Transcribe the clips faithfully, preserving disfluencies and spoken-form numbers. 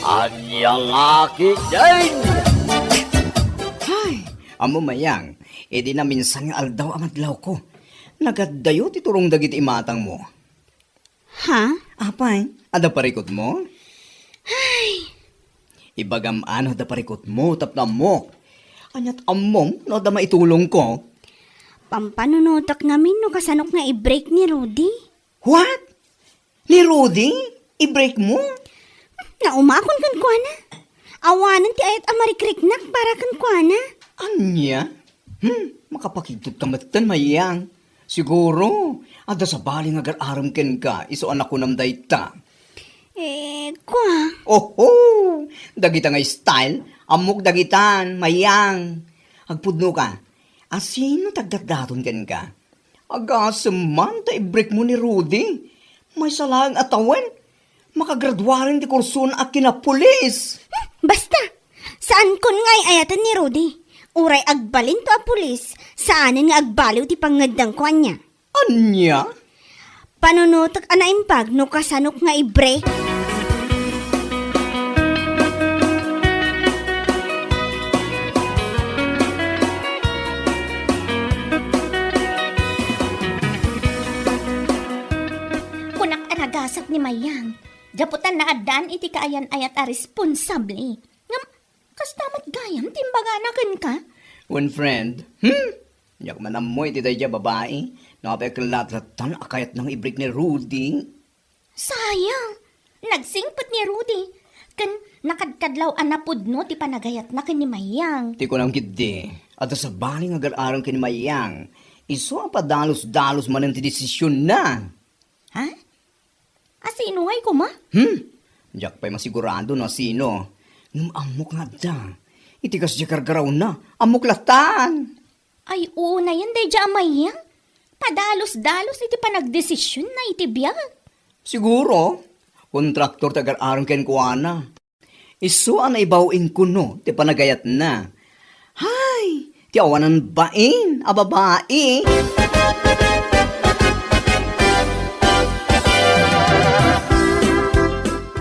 Ania nga ketdin? Hay, ammo, Mayang, idi naminsan nga aldaw a madlawko, nagaddayo ti turong dagiti imatangmo. Ha? Apay, adda parikutmo? Ay. Ibagam a no adda parikutmo tapno ammok. Ania't ammom no adda maitulongko? Pampanunotek ngamin no kasanok nga i-break ni Rudy. What? Ni Rudy? I-break mo? Naumakon kenkuana. Awanen ti ayat a marikriknak para kenkuana. Ania? Hmm, makapakigtot ka metten, Mayang. Siguro, adda sabali nga agar-arem kenka, isu a nakunam dayta. Eh, kua? Oho! Dagita nga style, ammok dagitan, Mayang. Agpudno ka, asino ti agdatdaton kenka? Agasem man ta i-break mo ni Rudy. Maysa laeng a tawen, makagraduaren ti kursona a kinapulis. Hmm, basta! Saankon nga ay-ayaten ni Rudy. Uray agbalinto a pulis, saanen nga agbaliw ti pangngeddengko ania. Ania? Panunotek a naimbag no kasanok nga i-break. Kunak a nagasat ni Mayang, gapu ta naaddaan iti kaayan-ayat a responsable. Ngem, kasta met gayam ti imbagana kenka? Wen, friend, hmm? Diak man ammo iti daydiay a babai, no apay ket latlatta a kayatna nga i-break ni Rudy. Sayang! Nagsingpet ni Rudy, ken nakadkadlaw a napudno ti panagayatna ken ni Mayang. Ti kunam ketdi, adda sabali nga agar-arem ken ni Mayang. Isu a padalus-dalus manen ti desisionna. Ha? Asino ngay koma? Hmm? Diak pay masigurado no asino. Ngem ammok nga adda. Iti kasdiay a gargarawna, ammok lattan. Ay, unayen daydiay a Mayang. Padalus-dalus iti panagdesisionna iti biag. Siguro, kontraktor ti agar-arem kenkuana. Isu a naibaw inkuno ti panagayatna. Hay, ti awanan bain a babai.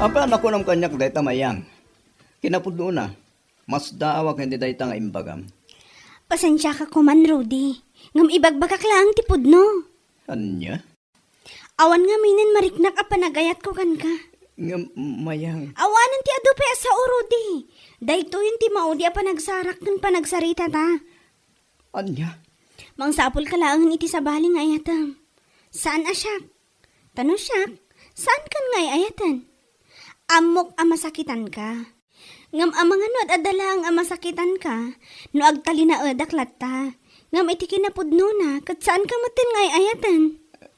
Apay a nakunam kaniak dayta, Mayang? Kinapudnona, masdaawak iti dayta nga imbagam. Pasensiaka koman, Rudy. Ngem ibagbagak laeng ti pudno. Ania? Awan ngaminen mariknak a panagayatko kenka. Ngem, Mayang. Awanen ti adu pay a sao, Rudy. Daytoyen ti maudi a panagsarak ken panagsaritata. Ania? Mangsapulka laengen iti sabali nga ayatem. Saan a siak. Ta no siak, saankan nga ay-ayaten. Ammok a masakitanka. Ngem amangan no ad-adda laeng a masakitanka, no agtalinaedak latta. Ngem iti kinapudnona, ket saanka metten nga ay-ayaten.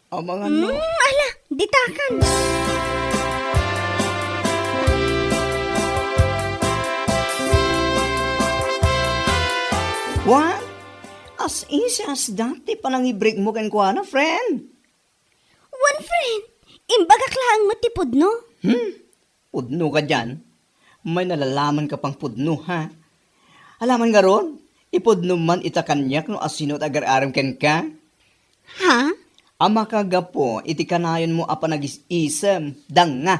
Amangan no. Mm, ala, ditakan. What? As easy as that, ti panangibreak mo kenkuana, friend? Wen, friend, imbagak laeng met ti pudno. Hmm? Pudno ka dian? May nalalaman ka pang pudno, ha? Alaman ngarud, ipudno man ita kaniak no asino ti agar-arem kenka? Ha? A makagapu iti kanayon mo a panagis-isem, danga.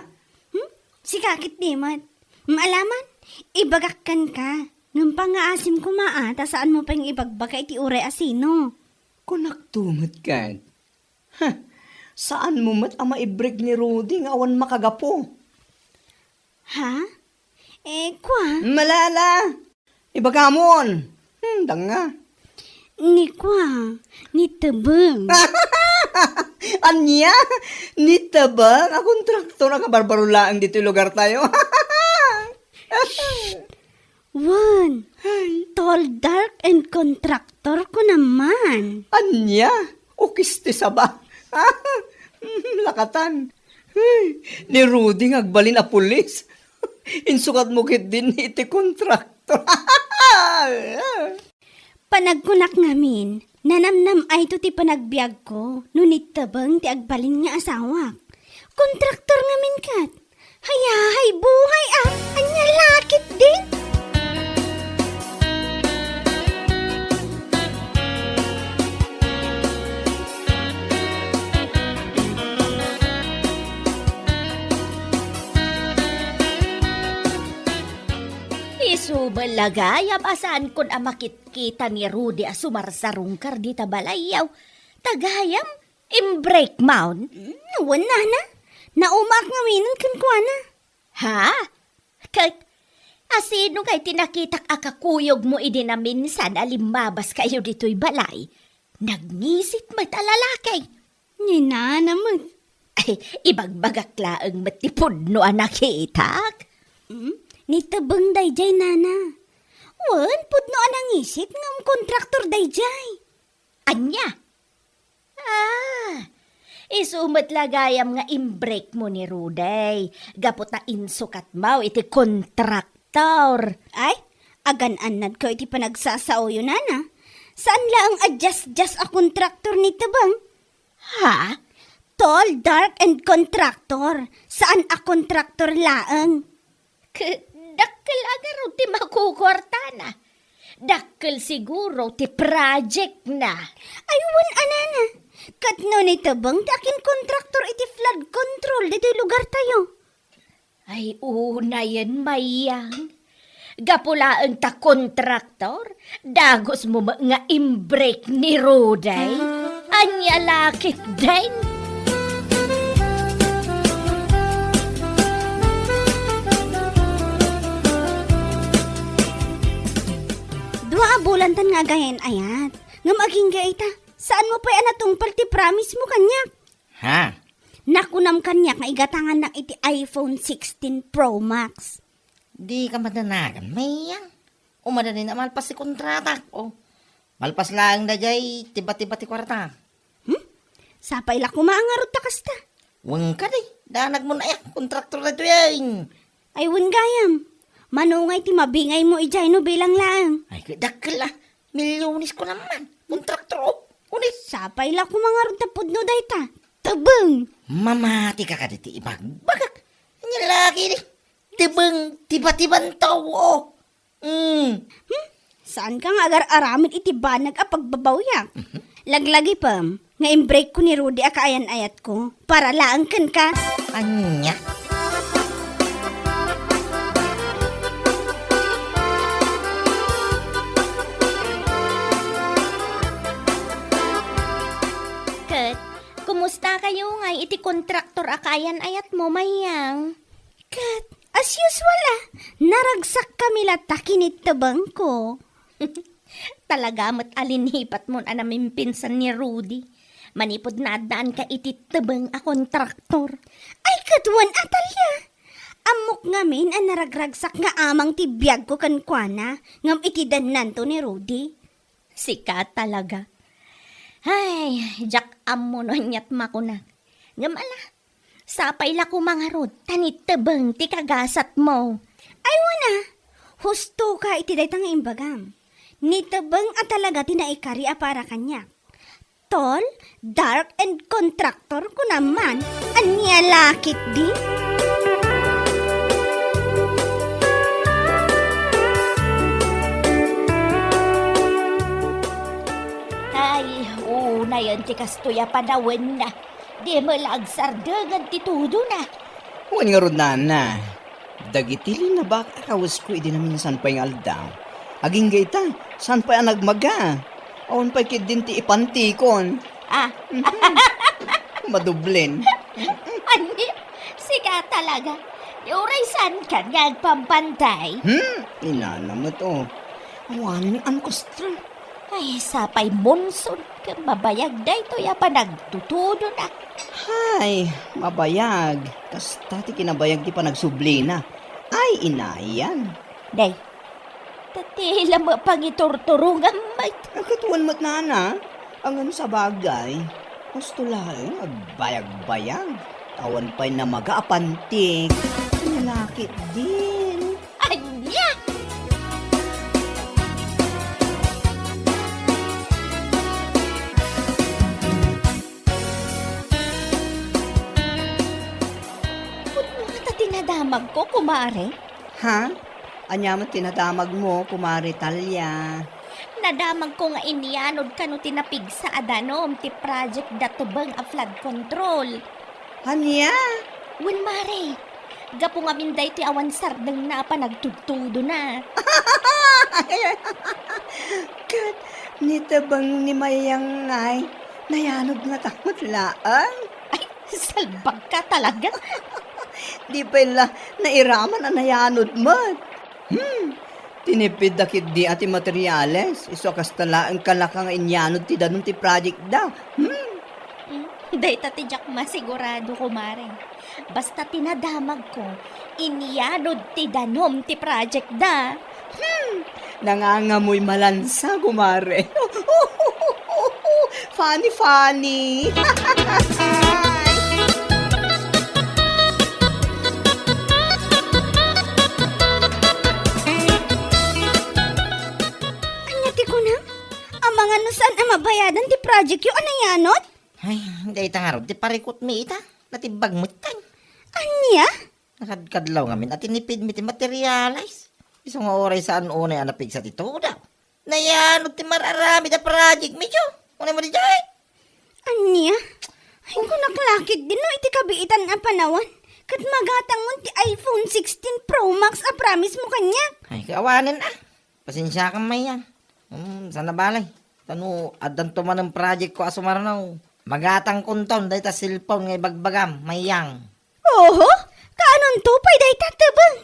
Hmm? Sika ket di met. Maalaman, ibagak kenka. Ngem pangngaasim koma a, ta saan mo pay nga ibagbaga iti uray a sino. Kunakto met ket. Huh, saan mo met a maibrek ni Rudy nga awan makagapu? Ha? Eh, kua? Malala! Ibagamon! Hmm, danga. Ni kua, ni Tebeng. Ania? Ni Tebeng? A kontraktor a kabarbaro laeng ditoy lugar tayo. Wen, ay, tall, dark, and contractor ko naman. Ania? Ukis ti saba. Lakatan. Ay, ni Rudy nga agbalin a pulis. Insukat mo ketdin iti contractor. Panagkunak ngamin, nanamnam-ayto ti panagbiagko no ni Tebeng ti agbalin nga asawak. Kontraktor ngamin ket. Hayahay buhay a, ania la ketdin? Sumalagayam a saankon a makitkita ni Rudy a sumarsarungkar dita balayyo. Ta gayam, imbreak maon. Mm, wen, nana. Naumaak ngaminen kenkuana. Ha? Ket, asino ngay ti nakitak a kakuyogmo idi naminsan a limmabas kayo ditoy balay? Nagngisit met a lalaki. Ni nana met. Ay, ibagbagak laeng met ti pudno a nakitak. Hmm? Ni Tebeng dayjay, nana. Wen, pudno a nangisit ngem kontraktor dayjay. Ania? Ah, isu met la gayam nga imbreak mo ni Rudy, gapu ta insukat mo iti kontraktor. Ay, agan-annadko iti panagsasaoyo, nana. Saan laeng a jas-jas a kontraktor ni Tebeng. Ha? Tall, dark, and kontraktor. Saan a kontraktor laeng. Ket dakkel a ngarud ti makukuartana. Dakkel siguro ti project na. Ay, wen a, nana. Ket no ni Tebeng ti akinkontraktor iti flood control ditoy lugartayo. Ay, unayen, Mayang. Gapu laeng ta kontraktor, dagusmo met nga imbreak ni Rudy. Ania la ketdin? Dua a bulantan nga agayan-ayat. Ngem agingga ita, saanmo pay a natungpal ti promise mo kaniak? Ha? Nakunam kaniak nga igatangannak iti iPhone sixteen Pro Max. Dika madanagan, Mayang. O madani a malpas ti kontratak, o. Malpas laeng dayjay ti bati-bati kuarta. Hmm? Sapay la koma a ngarud ta kasta. Wen kadi, danagmo na ya, kontraktor daytoy ay. Ay, wen gayam. Mano ngay ti mabingaymo idiay no bilang laeng? Ay, ket dakkel a. Milyones ko naman. Kontraktor, o. Unis. Sapay la koma ngarud ta pudno dayta. Tebeng! Mamati ka kadi ti ibagbagak. Ania la ketdi? Tebeng, tiba-tiban tao, o. Mm. Hmm? Saanka nga agar-aramid iti banag a pagbabawiak? Mhm. Laglagipem nga imbreak ko ni Rudy a kaayan-ayatko para laeng kenka. Ania? Ket, kumusta kayo ngay iti kontraktor a kaayan-ayatmo, Mayang? Ket, as usual, a, naragsakkami latta ken ni Tebengko. Talaga met a linipatmon a namimpinsan ni Rudy. Manipud naaddaanka iti Tebeng a kontraktor. Ay, ket wen, Atalia. Ammok ngamin a naragragsak nga amang ti biagko kenkuana, ngem iti dennanto ni Rudy. Sika talaga. Ay, diak ammo no aniat makunak. Ngem ala, sapay la koma ngarud, ta ni Tebeng ti kagasatmo. Ay, wen a, husto ka iti dayta nga imbagam. Ni Tebeng a talaga ti naikari a para kaniak. Tall, dark, and contractor, kunam man. Ania la ketdi? Ay, unayen ti kastoy a panawen. Di met la agsardengen ti tudona. Wen ngarud, nana. Dagiti linnabak a kawesko idi naminsan pay nga aldaw. Agingga ita, saan pay a nagmaga? Awan pay ketdin ti ipantikon. Ah. Mhm. Madublen. Ania? Sika talaga. Uray saankan nga agpampantay? Hmm? Inana met, o. Awanen a kasta. Ay, sapay monson, ket mabayag daytoy a panagtutudona. Hay, mabayag. Kasta ti kinabayag ti panagsublina. Ay, inayan. Day, ta ti la met pangiturturongam met. A, ket wen met, nana. Ngem sabagay, husto laeng agbayagbayag. Awan pay namaga a pantik. Ania la ketdin? Ania? Pudno ngata ti nadamagko, kumare. Ha? Ania met ti nadamagmo, kumare Talia? Nadamagko nga inyanod kano ti napigsa a danum ti project da Tebeng a flood control. Ania? Wen, mare. Gapu ngamin daytoy awan sardengna a panagtudtudona. Ket ni Tebeng ni Mayang ngay, nayanod ngata met laeng. Ay, salbag ka talaga. Di pay la nairaman a nayanod met. Hmm, tinipidda ketdi a ti materiales, isu a kasta laeng kalaka nga inyanod ti danum ti project da. Hmm. Hmm, dayta ti diak masigurado, kumare. Basta ti nadamagko, inyanod ti danum ti project da. Hmm, nangangamoy malansa, kumare. Funny, funny. Ania ti kunam? Amangan no saan a mabayadan ti project yo a nayanod? Ay, dayta ngarud ti parikutmi ita. Natibbag met kan. Ania? Nakadkadlaw ngamin a tinipidmi ti materialis. Isu nga uray saan unay a napigsa ti tudaw. Nayanod ti mar-aramid a projectmi, Diyo. Unay mo di jay? Ania? Ay, kunak lakit din no iti kabiitan a panawan. Ket magatangmon ti iPhone sixteen Pro Max a promise mo kaniak. Ay, kaawanen a. Pasensiakan, Mayang. Hmm, saan a bale. Ta no addanto manen project ko a sumarno, magatangkonton dayta cellphone nga ibagbagam, Mayang. Oho, kaanonto pay dayta, Tebeng?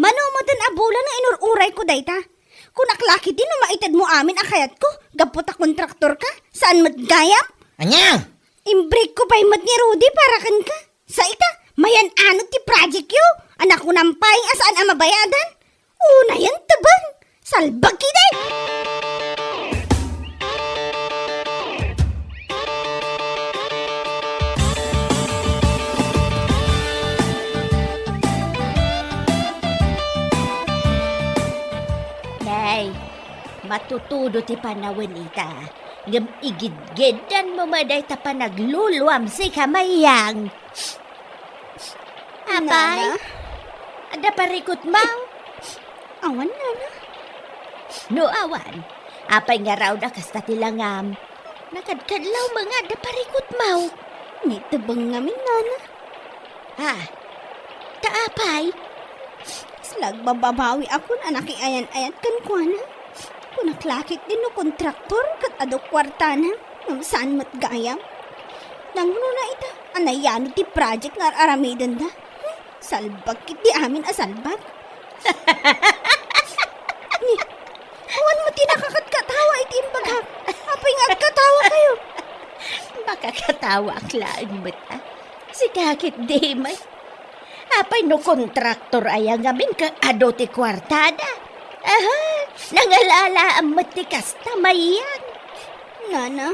Mano metten a bulan nga inur-urayko dayta. Kunak lakit din no maitedmo amin a kayatko, gapu ta kontraktor ka, saan met gayam? Ania? Imbreak ko pay met ni Rudy para kenka. Sa ita, mayan-anod ti project yo, a nakunam pay a saan a mabayadan. Unayen, Tebeng, salbag kidi! Nay, matutudo ti panawen ita, ngem igidgiddan mo met dayta panagluluam, sika, Mayang. Apay? Nana? Adda parikutmo? Awan, Nana. No awan, apay ngarud a kasta ti langam? Nakadkadlaw met nga adda parikutmo. Ni Tebeng ngamin, Nana. Ah, ta apay? Kasla agbababawiakon a nakiayan-ayat kenkuana. Kunak lakit din no kontraktor ket adu kuartana, ngem saan met gayam. Nangruna ita a nayanod ti project nga ar-aramidenda. Hmm, salbag ketdi amin a salbag. Ni, awan met ti nakakatkatawa iti imbagak. Apay nga agkatawakayo? Makakatawaak laeng met, a. Sika ketdi met. Apay no kontraktor aya ngamin ket adu ti kuartada? Aha, nangalalaam met ti kasta, Mayang. Nana?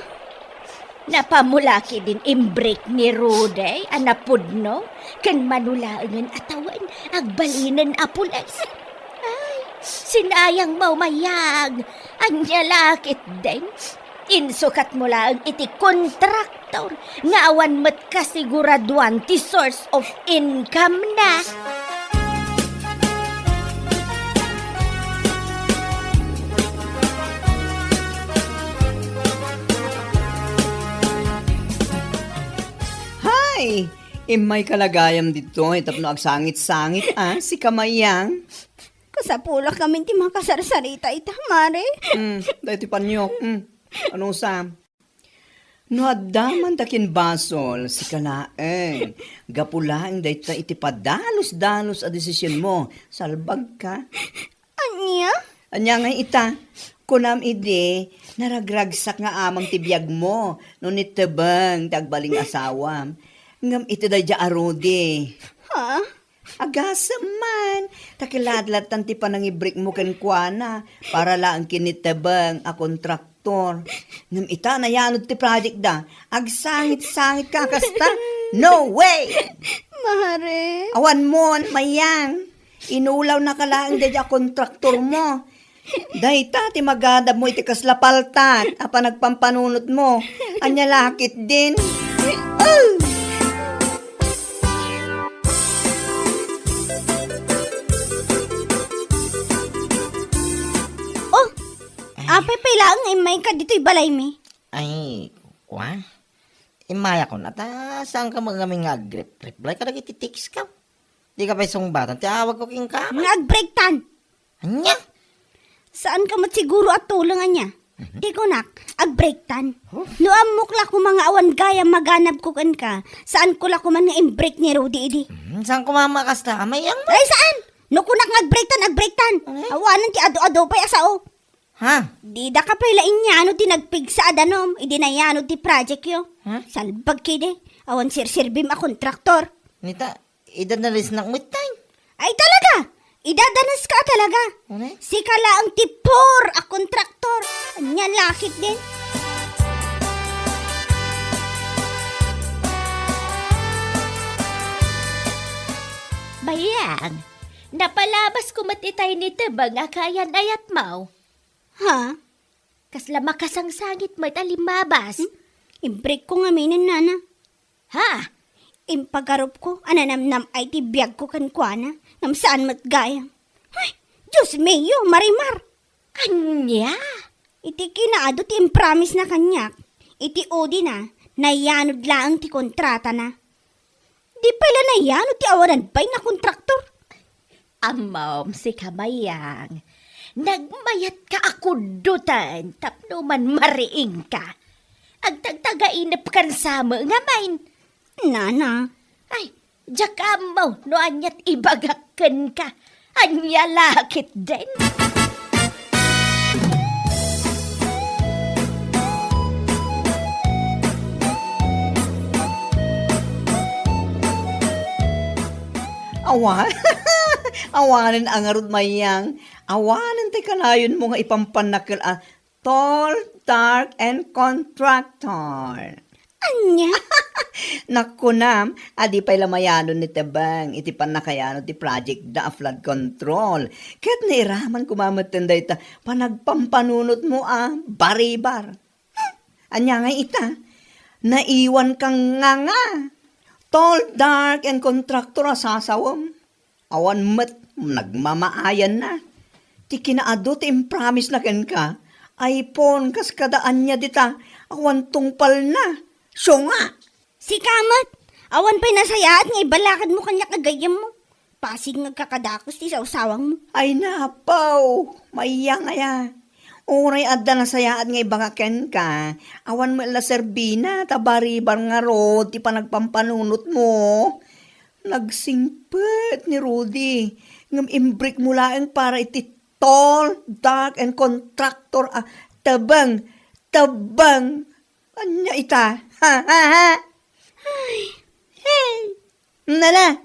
Napamula ketdin imbreak ni Rudy a napudno ken mano laengen a tawen agbalinen a pulis. Ay, sinayangmo, Mayang. Ania la ketdin? Insukatmo laeng iti kontraktor nga awan met kasiguraduan ti source of income-na. Hay! Immayka la gayam ditoy tapno agsangit-sangit, a, sika, Mayang. Kasapulak ngamin ti makasarsarita ita, Mare. Hmm, daytoy paniok. Hmm. Ano sa? No adda man ta kin basol, sika laeng. Gapu laeng dayta iti padalus-dalus a desisionmo. Salbagka. Ania? Ania ngay ita? Kunam idi, naragragsak nga amang ti biagmo, no ni Tebeng ti agbalin nga asawam. Ngem iti daydiay a Rudy. Ha? Agasem man, ta kiladladtan ti panangibreakmo kenkuana, para laeng ken ni Tebeng a kontraktor. Ngem ita, nayanod ti project da, agsangit-sangit ka kasta? No way! Mare. Awan mon, Mayang. Inulawnaka laeng daydiay a kontraktormo. Dayta ti magadabmo iti kasla paltat a panagpampanunotmo. Ania la ketdin? Oh, apay pay laeng nga immayka ditoy balaymi? Ay, kua? Immayakon, ata saanka met ngamin nga agrep-, reply kadagiti text ko. Dika pay sungbatan ti awagko kenka. Nga agbreaktan. Ania? Saanka met siguro a tulong ania? Mhm. Ti kunak, agbreaktan. Huh? No ammok la koma nga awan gayam maganabko kenka, saanko la koma nga imbreak ni Rudy idi. Mhm, saan koma makasta? Amay ang Ay, saan? No kunak nga agbreaktan, agbreaktan. Ay. Awanen ti adu-adu pay a sao. Ha? Didaka pay la inyano ti nagpigsa a danum, idi nayano ti project yo. Ha? Salbag kidi, awan sirsirbim a kontraktor. Nita, ida na lisnak met tay. Ay talaga! Idadanas ka talaga. Ano? Sika laeng ti poor a kontraktor. Anya lakit din. Bayang, napalabas ko met itay ni Tebang a kayan-ayatmo. Ha? Kasla makasangsangit met a limmabas. Hmm? Imbreak ko ngaminen, nana. Ha? Impagarupko a nanamnam-ay ti biagko kenkuana, ngem saan met gayam. Ay, Dios mio, Marimar! Ania? Iti kinaadu ti impromise na kaniak, iti udi na, nayanod laeng ti kontratana. Di pay la nayano ti awanan pay nga kontraktor. Ammom, sika Mayang, nagmayatka a kuddoten tapno man mariingka. Agtagtagainepkan sa met ngamin. Nana. Ay, diak ammo no aniat ibagak kenka. Ania la ketdin? Awan, awanen a ngarud, Mayang. Awanen ti kanayonmo nga ipampannakel a tall, dark, and contractor. Ania? Nakunam, a di pay la mayanon ni Tebeng iti pannakayano ti project da a flood control. Ket nairaman koma metten dayta panagpampanunotmo a baribar. Hmm, ania ngay ita? Naiwan kang nga nga. Tall, dark, and contractor a sasawem. Awan met nagmamaayanna. Ti kinaadu ti impromise na kenka, iPhone kas kada ania dita, awan tungpalna. Siunga! Sika met, awan pay nasayaat nga ibalakadmo kaniak a gayyemmo. Pasig nga agkakadakes ti sawsawangmo. Ay napaw, Mayang aya. Uray adda nasayaat nga ibagak kenka, awan met la serbina ta baribar ngarud ti panagpampanunotmo. Nagsingpet ni Rudy, ngem imbreakmo laeng para iti tall, dark, and contractor a Tebeng, Tebeng. Ania ita? Ha, ha, ha? Ay. Hey. Nala,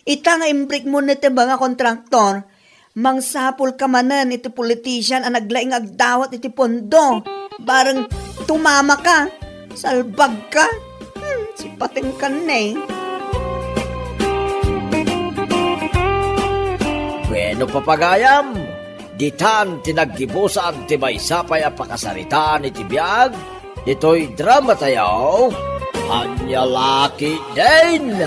ita nga imbreakmo ni Tebeng a kontraktor, mangsapulka manen iti politician a naglaing agdawat iti pondo. Bareng tumamaka. Salbagka. Hmm, sipatengkan ne. Bueno, papagayam, ditan ti naggibusan ti maysa pay a pakasaritaan iti biag ditoy drama tayo, Ania la ketdin.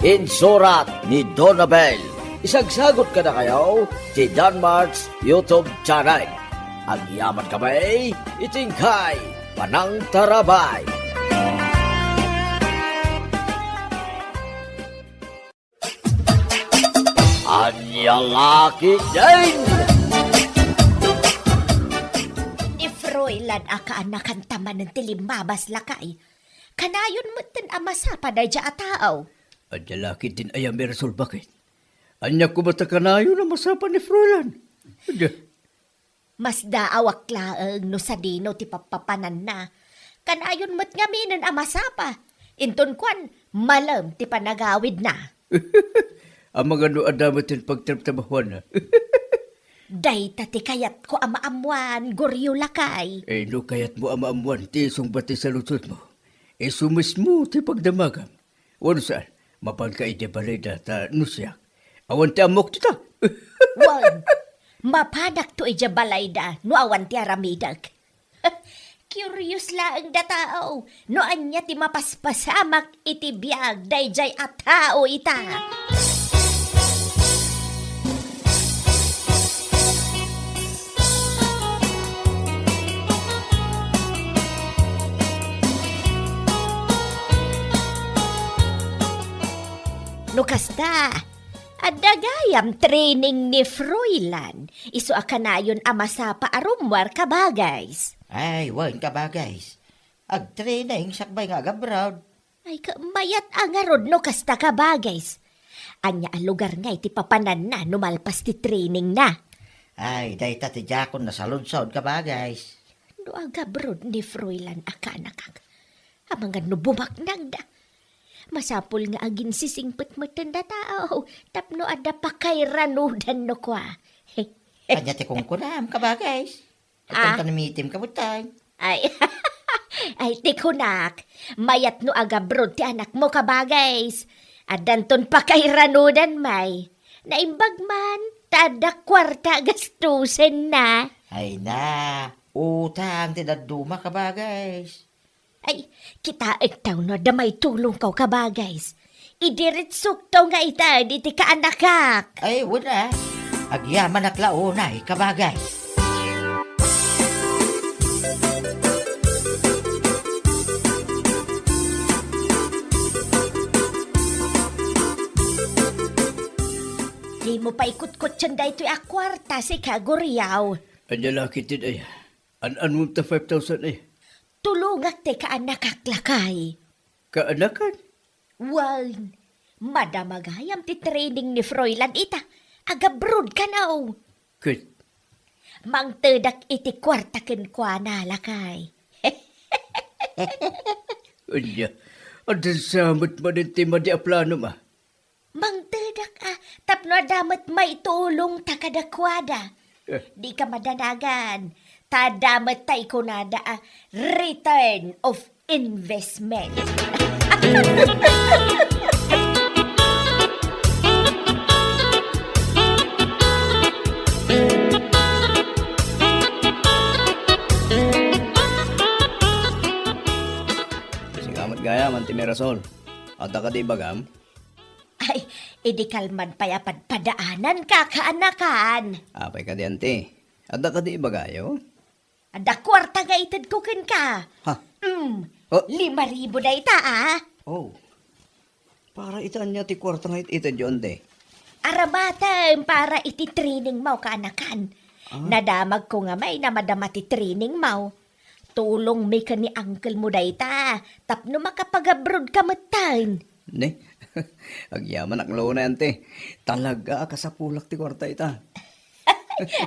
Insurat ni Donabel. Isagsagot kadakayo ti Danmart's YouTube channel. Agyaman kami iti inkay panangtarabay. Ania la ketdin? Ni Froilan a kaanakan ta manen ti limmabas, lakay. Kanayon metten a masapa daydiay a tao. Ania la ketdin aya mairesolba ket? Ania koma ta kanayon a masapa ni Froilan? Ania? Masdaawak laeng no sadino ti pappapananna. Kanayon met ngaminen a masapa. Inton kuan, malem ti panagawidna. Amangan no adda met ti pagtrabtrabahuanna. Dayta ti kayatko a maammuan, Goryo, lakay. Eh, no kayatmo a maammuan ti sungbat ti saludsodmo, isu mismo ti pagdamagam. Wenno saan, mapanka idiay balayda ta no siak, awan ti ammok dita. Wen, mapanakto idiay balayda no awan ti aramidek. Curious laeng da tao no ania ti mapaspasamak iti biag daydiay a tao ita. No kasta, Adda gayam training ni Froilan, isu a kanayon a masapa a rummuar, kabagays. Ay, wen, kabagays. Agtraining sakbay nga agabroad. Ay, ka-, mayat a ngarud no kasta, kabagays. Ania a lugar ngay ti papananna no malpas ti trainingna? Ay, dayta ti diakon nasaludsod, kabagays. No agabroad ni Froilan a kaanakak, amangan no bumaknangda. Masapul nga aginsisingpet metten data, o, tapno adda pakairanudan no kua. Ania ti kunkunam, kabagays? Ah. Addanton panamitim, kabutay. Ay, ay, ti kunak, mayat no agabroad ti anakmo, kabagays. Addanton pakairanudan, may. Naimbag man, ta adda kuarta a gastusenna. Ay na, utang ti dadduma, kabagays. Ay, kitaek taw no adda maitulongko, kabagays. Idiritsok taw nga ita diti kaanakak. Ay, wala. Agyamanak la unay, kabagays. Dimo pay kutkutien daytoy a kuarta, sika, Guriaw. Ania la ketdi, ay? An-anmo ta five thousand, eh? Tulongak ti kaanakak, lakay. Kaanakan? Wen, madama gayam ti training ni Froilan ita. Agabroad kano. Ket? Mangtedak iti kuarta kenkuana, lakay. Ania, adda sa met manen ti madi a planom, a? Mangtedak a, tapno adda met maitulongta kadakuada. Eh. Dika madanagan, ta adda met tay kunada a return of investment. Sika met gayam, Auntie Mirasol. Adda kadi ibagam? Ay, idi kalman pay a padpadaananka, kaanakan. Apay kadi, Auntie? Adda kadi ibagayo? Adda kuarta nga itedko kenka. Ha? Mm. Oh. Lima ribu dayta, a. Oh. Para iti ania ti kuarta nga it-, itedyo, Auntie? Aramatem para iti trainingmo, kaanakan. Ah. Nadamagko nga may namadama ti trainingmo. Tulongmi ken ni uncle mo dayta, tapno makapag-abroad ka metten. Ne? Agyamanak la unay, Auntie. Talaga a kasapulak ti kuarta ita.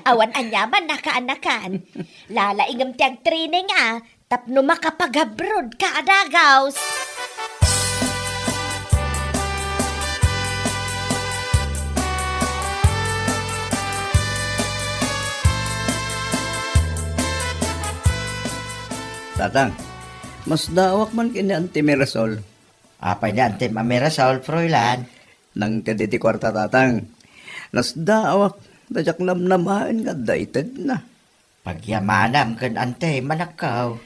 Awan aniaman a kaanakan. Lalaingem ti agtraining a, tapno makapag-abroad ka a dagaws. Tatang, masdaawak man ken ni Auntie Mirasol. Apay ni Antem a Mirasol, Froilan? Nangted iti kuarta, Tatang. Nasdaawak, ta diak namnamaen nga adda itedna. Pagyamanam ken Antem, anakko.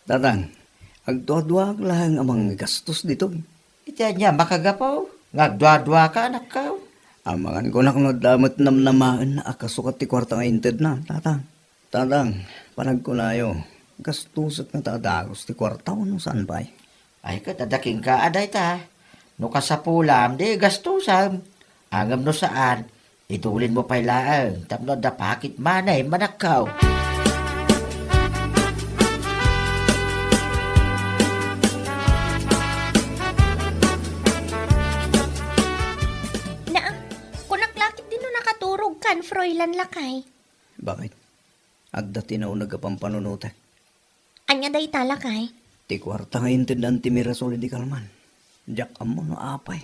Tatang, agduaduaak laeng a manggastos ditoy. Iti ania makagapu nga agduaduaka, anakko? Amangan kunak no adda met namnamaenna a kasukat ti kuarta nga intedna, Tatang. Tatang, panagkunayo, gastusek ngata a dagus ti kuarta wenno saan pay? Ay, ket adda kenka a dayta. No kasapulam, di gastusem. Ngem no saan, idulinmo pay laeng tapno adda pocket money, manakkaw. Naa, kunak la ketdi no nakaturogkan, Froilan, lakay. Bakit? Adda ti nauneg a pampanunotek. Ania dayta, lakay? Ti kuarta nga inted ni Antem Mirasol idi kalman. Diak ammo no apay.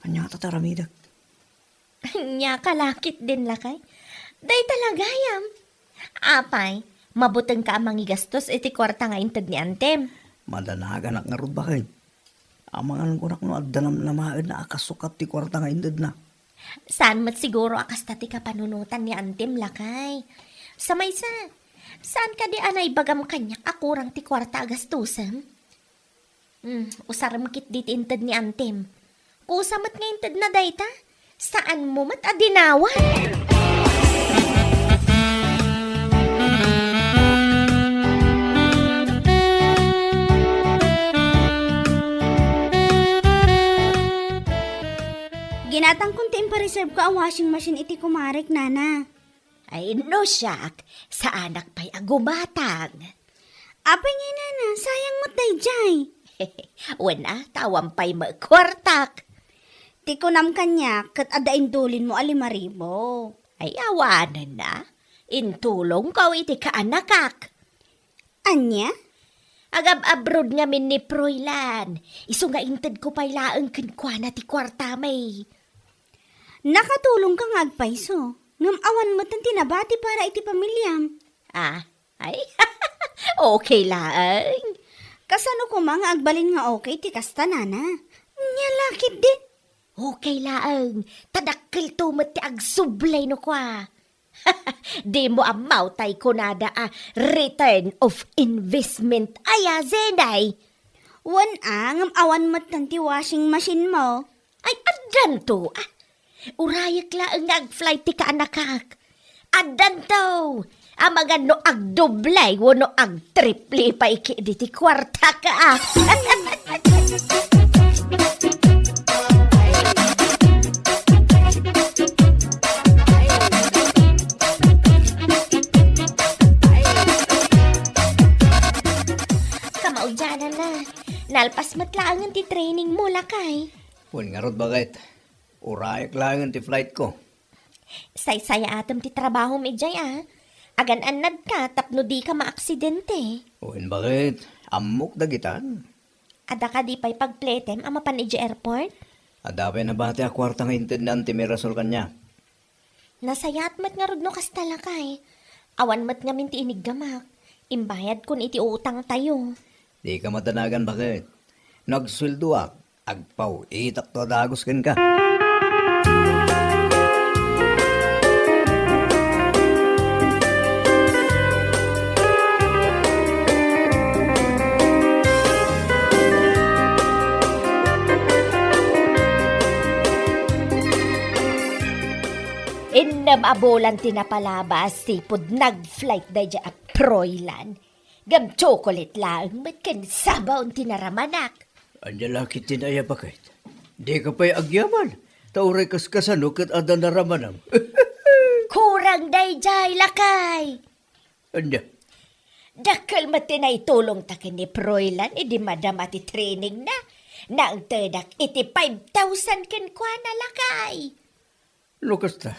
Ania ngata ti aramidek? Ania ka la ketdin, lakay? Dayta la gayam. Apay, mabutengka a mangigastos iti kuarta nga inted ni Antem? Madanaganak ngarud, baket. Amangan kunak no adda namnamaenna a kasukat ti kuarta nga intedna. Saan met siguro a kasta ti kapanunotan ni Antem, lakay. Sa maysa, saan kadi a naibagam kaniak a kurang ti kuarta a gastusem? Hmm, usarem ketdi ti inted ni Antem. Kusa met nga intedna dayta, saanmo met a dinawan. Inatangkon ti impareserve ko a washing machine iti kumarek, nana. Ay, no siak, saanak pay a gumatang. Apay ngay, nana, sayang met daydiay. Wen a, ta awan pay met kuartak. Ti kunam kaniak, ket adda indulinmo a lima ribu. Ay, awanen a. Intulongko iti kaanakak. Ania? Agab-abroad ngamin ni Froilan. Isu nga intedko pay laeng kenkuana ti kuartami. Nakatulongka nga agpayso, ngem awan metten ti nabati para iti pamiliam. Ah, ay, okay laeng. Kasano koma nga agbalin nga okay ti kasta, nana? Nia la ketdi? Okay laeng, ta dakkelto met ti agsublay no kua. Dimo ammo tay kunada a return of investment aya, Zenay? Wen a, ngem awan metten ti washing machine mo. Ay, addanto, ah. Urayek laeng nga ag-flight ti kaanakak. Addanto. Amangan no agdoble wenno agtriple pay ketdi ti kuartak, ah. Kamaudiananna, nalpas met laengen ti training mo, lakay. Wen ngarud, baket. Urayek laengen ti flight ko. Saysayaatem ti trabahom idiay, a. Agan-annadka tapno dika maaksidente. Wen, baket? Ammok dagitan. Adda kadi pay pagpletem a mapan idiay airport? Adda pay nabati a kuarta nga inted ni Auntie Mirasol kaniak. Nasayaat met ngarud no kasta, lakay. Awan met ngamin ti iniggamak. Imbayadkon iti utangtayo. Dika madanagan, baket? No agsueldoak, agpaw-itakto a dagus kenka. Innem a bulan ti napalabas, sipud nag-flight daydiay a Froilan. Ngem tsokolit laeng met ken sabaw ti naramanak. Ania la ketdin aya, baket? Dika pay agyaman, ta uray kaskasano ket adda naramanam. Kurang daydiay, lakay. Ania? Dakkel met ti naitulongta ken ni Froilan idi madama ti trainingna. Nangtedak iti five thousand kenkuana, lakay. No kasta,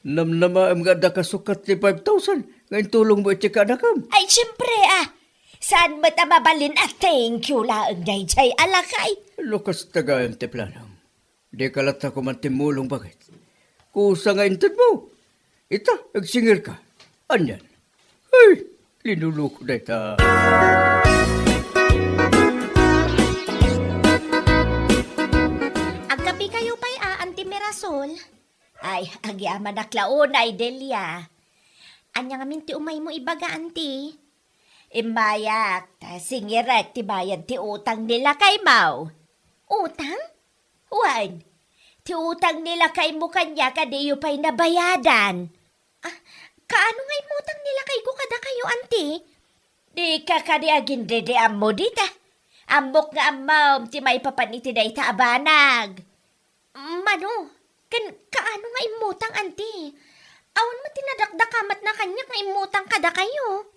namnamaem nga adda kasukat ti five thousand nga intulongmo iti kaanakam? Ay, siempre, ah. Saan met a mabalin a thank you laeng daydiay a lakay? No kasta gayam ti planam, dika latta koma timmulong, baket? Kusa nga intedmo. Ita, agsingirka. Anian? Ay, linuluko dayta. Agkapikayo pay a, Auntie Mirasol? Ay, agyamanak la unay, Delia. Ania ngamin ti umaymo ibaga, Auntie? Immayak, ta singirek ti bayad ti utang ni lakaymo. Utang? Wen, ti utang ni lakaymo kaniak a diyo pay nabayadan. Ah, kaano nga immutang ni lakayko kadakayo, Auntie? Dika kadi agindede ammo dita. Ammok nga ammom ti maipapan iti dayta a banag. Mano, ken kaano nga immutang, Auntie? Awan met ti nadakdakamatna kaniak nga immutang kadakayo.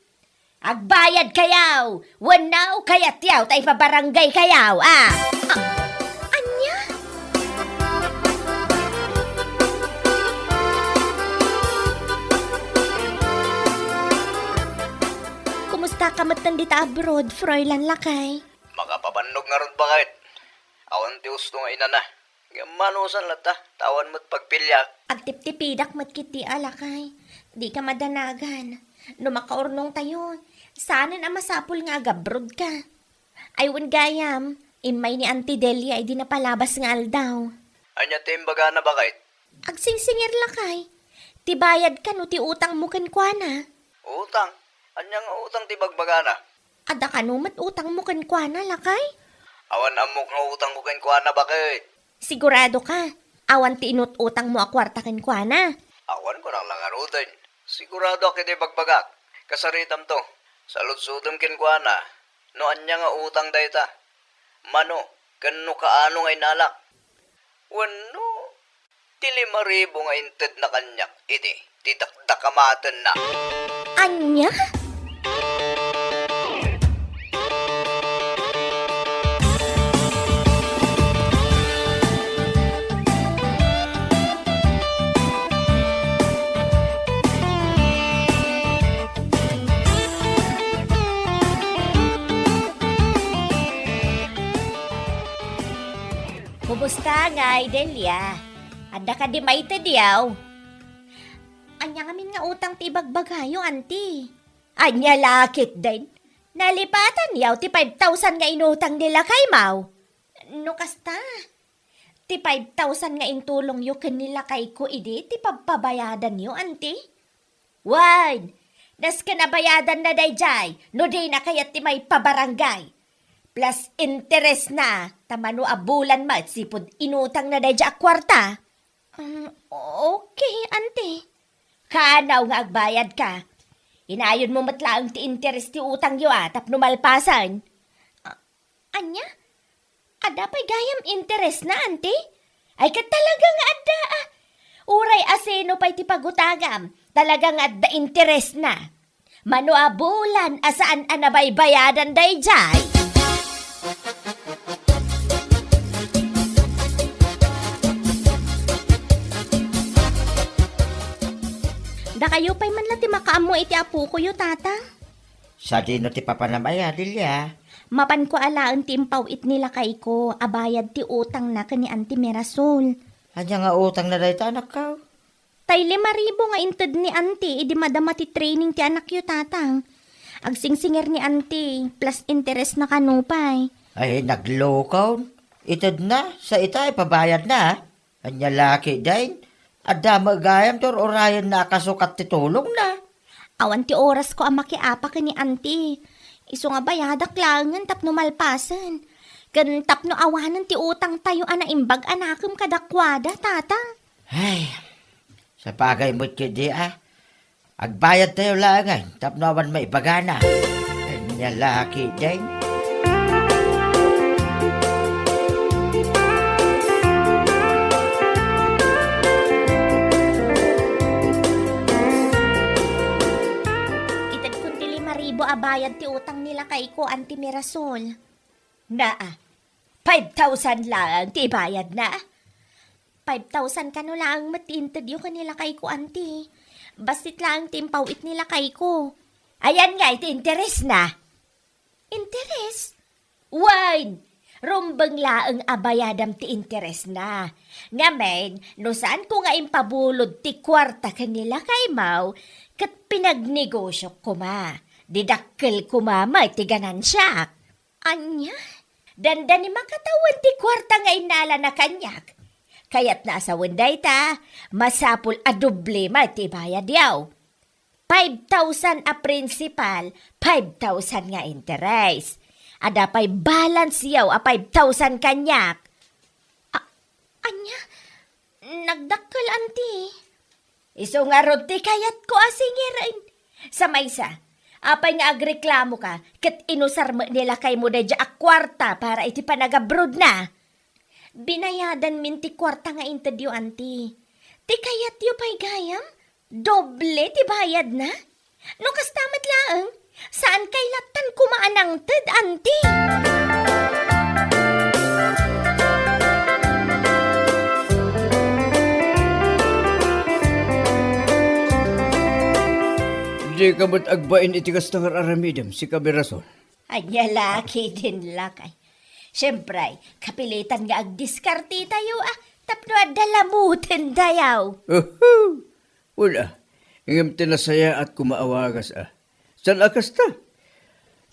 Agbayadkayo wenno kayatyo ta ipabarangaykayo, a? A-, ania? Kumustaka metten dita abroad, Froilan lakay? Makapabannog ngarud, baket. Awan ti usto nga inana. Ngem manusan latta, ta awan met pagpiliak. Agtiptipidak met ketdi a lakay. Dika madanagan. No makaurnongtayo, saanen a masapul nga agabrodka. Ay wen gayam, immay ni Auntie Delia idi napalabas nga aldaw. Ania ti imbagana, baket? Agsingsingir lakay. Ti bayad kano ti utangmo kenkuana? Utang? Ania nga utang ti bagbagana? Adda kano met utangmo kenkuana, lakay? Awan ammok nga utangko kenkuana, baket. Sigurado ka? Awan ti inut-utangmo a kuarta kenkuana? Awan, kunak la ngaruden. Siguradoak iti bagbagak. Kasaritamto. Saludsodem kenkuana no ania nga utang dayta. Mano, ken no kaano nga inalak. Wenno, Ti lima ribu nga intedna kaniak idi ti dakdakamatenna. Ania? Kumusta ngay, Delia? Adda kadi maitedyo? Ania ngamin nga utang ti ibagbagayo, anti? Ania la ketdin? Nalipatanyo ti five thousand nga inutang ni lakaymo? No kasta, ti five thousand nga intulongyo ken ni lakayko idi ti pagpabayadanyo, anti? Wen, nasken a bayadanna daydiay no dina kayat ti maipabarangay. Plus interesna, ta mano a bulan met sipud inutangna daydiay a kuarta. Um, okay, anti. Kaanaw nga agbayadka. Inayonmo met laeng ti interes ti utangyo a tapno malpasen. A-, ania? Adda pay gayam interesna, anti? Ay, ket talaga nga adda, a. Uray asino pay ti pagutangam, talaga nga adda interesna. Mano a bulan a saan a nabaybayadan daydiay? Dakayo pay man la ti makaammo iti apokoyo, tata. Sadino ti papanam aya, Delia? Mapanko alaen ti impaw-it ni lakayko a bayad ti utangna ken ni Anti Mirasol. Ania nga utangna dayta, anakko? Tay lima ribu nga inted ni Anti idi madama ti training ti anakyo, tata. Agsingsinger ni Anti, plus interesna kano pay. Ay, naglokon. Itedna, sa ita, ipabayadna. Ania la ketdin? Adda met gayam ti ur-urayenna a kasukat ti tulongna. Awan ti orasko a makiapa ken ni Anti. Isu nga bayadak laengen tapno malpasen. Ken tapno awanen ti utangtayo a naimbag a nakem kadakuada, tata. Ay, sapagay met ketdi a. Agbayadtayo laengen tapno awan maibagana. Ania la ketdin? Itedkon ti lima ribu a bayad ti utang ni lakayko, Anti Mirasol. Naa, five thousand laeng ti ibayadna. Five thousand kano laeng met ti intedyo ken ni lakayko, Anti. Bassit laeng ti impaw-it ni lakayko. Ayan ngay ti interesna. Interes? Wen, rumbeng laeng a bayadam ti interesna. Ngamin, no saanko nga impabulod ti kuarta ken ni lakaymo, ket pinagnegosiok koma, didakkel koma met ti ganansiak. Ania? Dandani makatawen ti kuarta nga innalana kaniak. Kayatna a sawen dayta, masapul a doble met ti ibayadyo. Five thousand a principal, five thousand nga interes. Adda pay balance-yo a five thousand kaniak. A-, ania? Nagdakkel, Anti. Isu ngarud ti kayatko a singirem. Sa maysa, apay nga agreklamoka ket inusar met ni lakaymo daydiay a kuarta para iti panagabrodna? Binayadanmin ti kuarta nga intedyo, Anti. Ti kayatyo pay gayam, doble ti bayadna? No kasta met laeng, saankay lattan koma a nangted, Anti. Dika met agbain iti kasta nga ar-aramidem, sika Mirasol. Ania la ketdin, lakay. Siempre, kapilitan nga agdiskartetayo a tapno adda lamutendayo. Uhu! Wen a, ngem ti nasayaat koma a wagas a. Saan a kasta?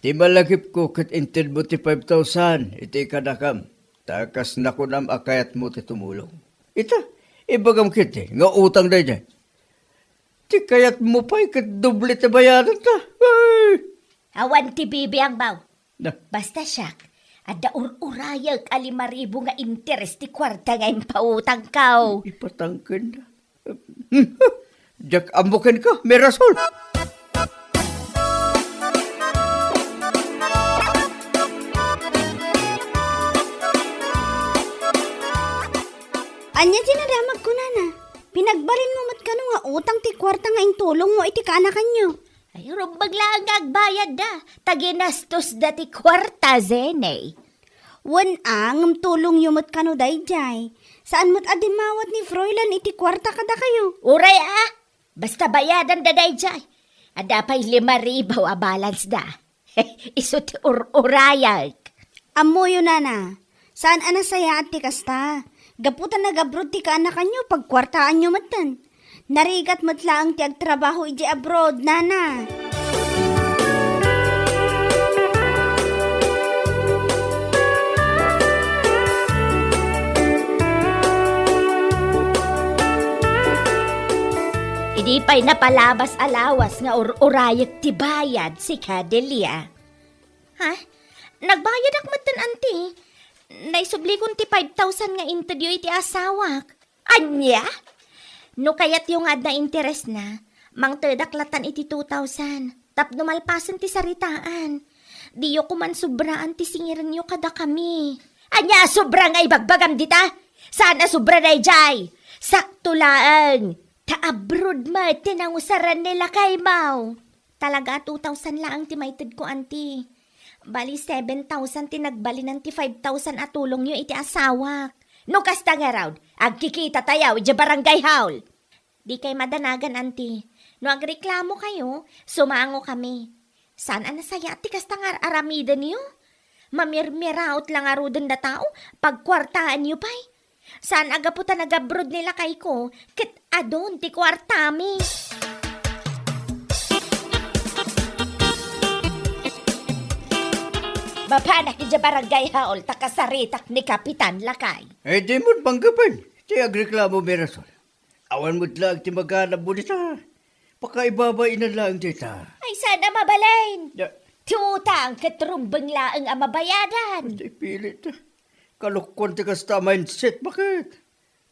Ti malagipko ket intedmo ti five thousand iti kadakam, ta kas nakunam a kayatmo ti tumulong. Ita, ibagam ketdi nga utang daydiay. Ti kayatmo pay ket doble ti bayadanta. Ay! Awan ti bibiangmo. Na. Basta siak, adda ur-urayek a lima ribu nga interes ti kuarta nga impautangko. Ipatangken. Diak ammo kenka, Mirasol. Ania ti nadamag kunana? Nagbalinmo met kano nga utang ti kuarta nga intulongmo iti kaanakanyo? Ay, rumbeng laeng nga agbayadda, ta ginastos da ti kuarta, Zene. Wen a, ngem tulongyo met kano daydiay. Saan met a dimmawat ni Froilan iti kuarta kadakayo. Uray a, basta bayadan da daydiay. Adda pay lima ribu a balance da. Isu ti ur-urayek. Ammoyo, nana, saan a nasayaat ti kasta. Gapu ta nagabrod ti kaanakanyo, pagkuartaanyo metten. Narigat met laeng ti agtrabaho idiay abroad, nana. Idi pay napalabas a lawas nga ur-urayek ti bayad, sika, Delia. Ha? Nagbayadak metten, anti. Naisublikon ti five thousand nga intedyo iti asawak. Ania? No kayatyo nga adda interesna, mangtedak latan iti two thousand. Tapno malpasen ti saritaan. Diyo koman sobraan ti singirenyo kadakami. Ania a sobra nga ibagbagam dita? Saan a sobra daydiay? Sakto laeng. Ta abroad met ti nangusaran ni lakaymo. Talaga a two thousand laeng ti maitedko, anti. Bali, seven thousand ti nagbalinan ti five thousand a tulongyo iti asawak. No kasta ngarud, agkikitatayo idiay barangay hall. Dikay madanagan, anti. No agreklamokayo, sumangokami. Saan a nasayaat ti kasta nga ar-aramidenyo? Mamirmiraot la ngaruden a tao, pagkuartaanyo pay. Saan a gapu ta nagabrod ni lakayko, ket adun ti kuartami. Mapanak idiay barangay hall ta kasaritak ni Kapitan, lakay. Eh, di met manggapen ti agreklamo, Mirasol. Awan met laeng ti maganabmo dita. Pakaibabainan laeng dita. Ay, saan a mabalin? Ya. Ti utang ket rumbeng laeng a mabayadan. Ay, pilit. Kalokuan ti kasta a mindset, baket?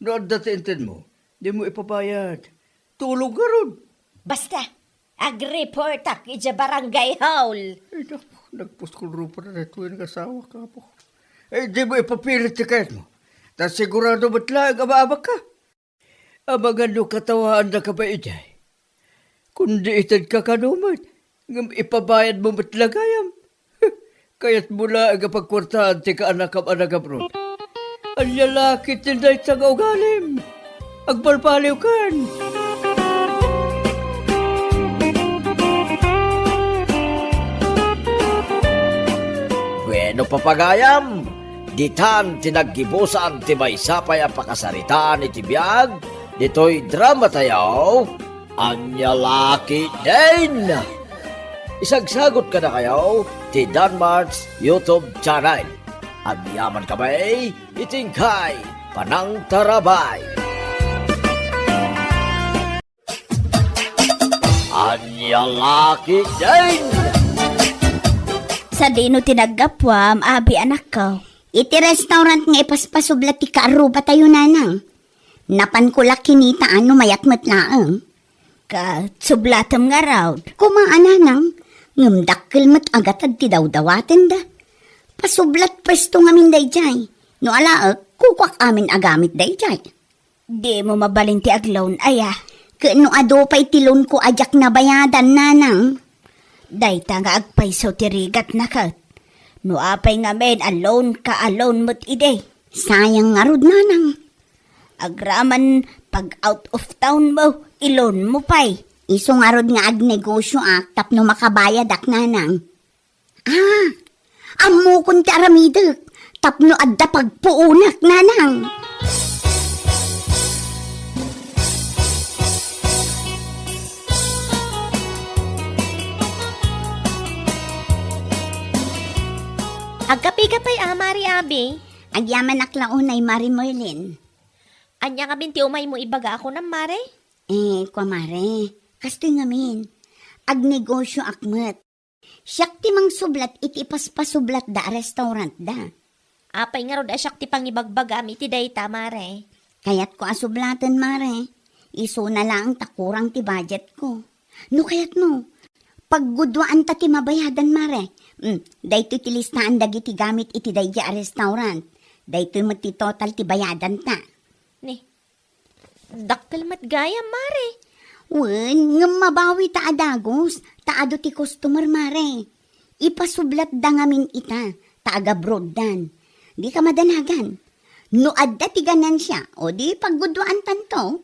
No adda ti intedmo, dimo ipabayad. Tulong ngarud. Basta, agreportak idiay barangay hall. Ay, naku, nagpuskol rupa na daytoy nga asawa, kapo. Ay, dimo ipapilit ti kayatmo. Ta sigurado met laeng a maabakka. Amangan no katawaandaka pay idiay. Kundi itedka kano met, ngem ipabayadmo met la gayam. Kayatmo laeng a pagkuartaan ti kaanakam a nagabrod. Ania la ketdin dayta nga ugalim? Agbalbaliwkan! Bueno, papagayam, ditan ti naggibusan ti maysa pay a pakasaritaan iti biag ditoy dramatayo, Ania la ketdin? Isagsagot kadakayo ti Danmart's YouTube channel. Agyaman kami iti inkay panangtarabay. Ania la ketdin? Sadino ti naggapuam, abi, anakko? Iti restaurant nga ipaspasublat ti kaarrubatayo, nanang. Napanko la kinitaan no mayat met laeng. Ket sublatem ngarud. Koma a, nanang, ngem dakkel met a gatad ti dawdawatenda. Pasublat pwesto ngamin daydiay. No alaek, kukuak amin a gamit daydiay. Dimo mabalin ti ag-loan, aya? Ket no adu pay ti loanko a diak nabayadan, nanang? Dayta nga agpayso ti rigatna ket. No apay ngamin a loanka a loan met idi? Sayang ngarud, nanang. Agraman pag out of town mo, i-loan mo pay. Isu ngarud nga agnegosioak tapno makabayadak, nanang. Ah, ammokon ti aramidek tapno adda pagpuonak, nanang. Agkapika pay a, Mari Abi? Agyamanak la unay, Mari Merlin. Ania ngamin ti umaymo ibaga a kunam, Mare? Eh, kua, Mare, kastoy ngamin. Agnegosioak met. Siak ti mangsublat iti ipaspasublatda a restaurantda. Apay ngarud a siak ti pangibagbagaam iti dayta, Mare? Kayatko a sublaten, Mare. Isuna laeng ta kurang ti budgetko. No kayatmo, pagguduaanta ti mabayadan, Mare. Mm, daytoy ti listaan dagiti gamit iti daydiay a restaurant. Daytoy met ti total ti bayadanta. Ni, Dakkel met gayam, Mare. Wen, ngem mabawi ta a dagus, ta adu ti customer, Mare. Ipasublatda ngamin ita, ta agabroaddan. Dika madanagan. No adda ti ganansia, o di pagguduantanto,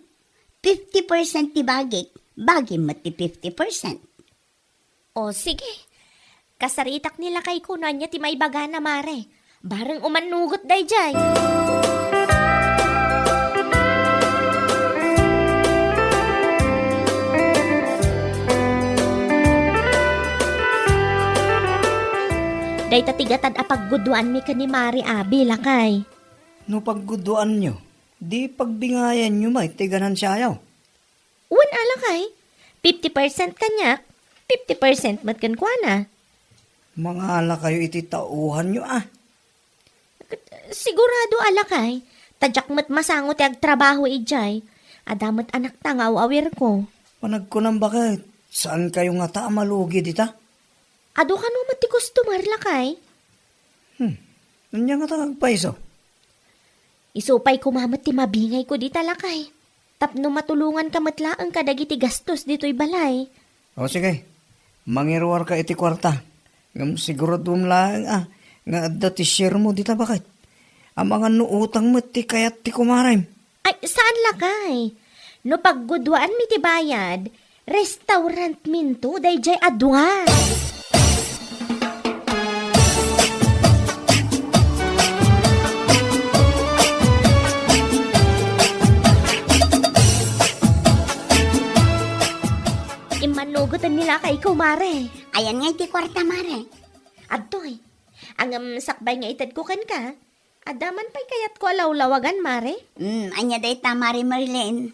fifty percent ti bagik, bagim met ti fifty percent. O, sige. Kasaritak ni lakayko no ania ti maibagana, Mare. Bareng umannugot daydiay. Dayta ti gatad a pagguduanmi ken ni Mare abi, lakay. No pagguduanyo, di pagbingayanyo met ti ganansiayo. Wen a, lakay, fifty percent kaniak, fifty percent met kenkuana. Mangalakayo iti tauhanyo, a. Sigurado a, lakay, ta diak met masango ti agtrabaho idiay. Adda met anakta nga aw-awirko. Panagkunam baket, saankayo ngata a malugi dita? Adu kano met ti customer, lakay? Hmm, ania ngata nga agpayso? Isu pay koma met ti mabingayko dita, lakay. Tapno matulonganka met laeng kadagiti gastos ditoy balay. O, sige. Mangiruarka iti kuarta. Ngem siguraduem laeng a nga adda ti sharemo dita baket. Amangan no utang met ti kayat ti kumarem. Ay, saan, lakay. No pagguduanmi ti bayad, restaurantminto daydiay a dua. Immannugoten ni lakayko, Mare. Ayan nga iti kuarta, Mare. Adtoy. Ngem sakbay nga itedko kenka, adda man pay kayatko a lawlawagan, Mare? Hmm, ania dayta, Mare Merlin?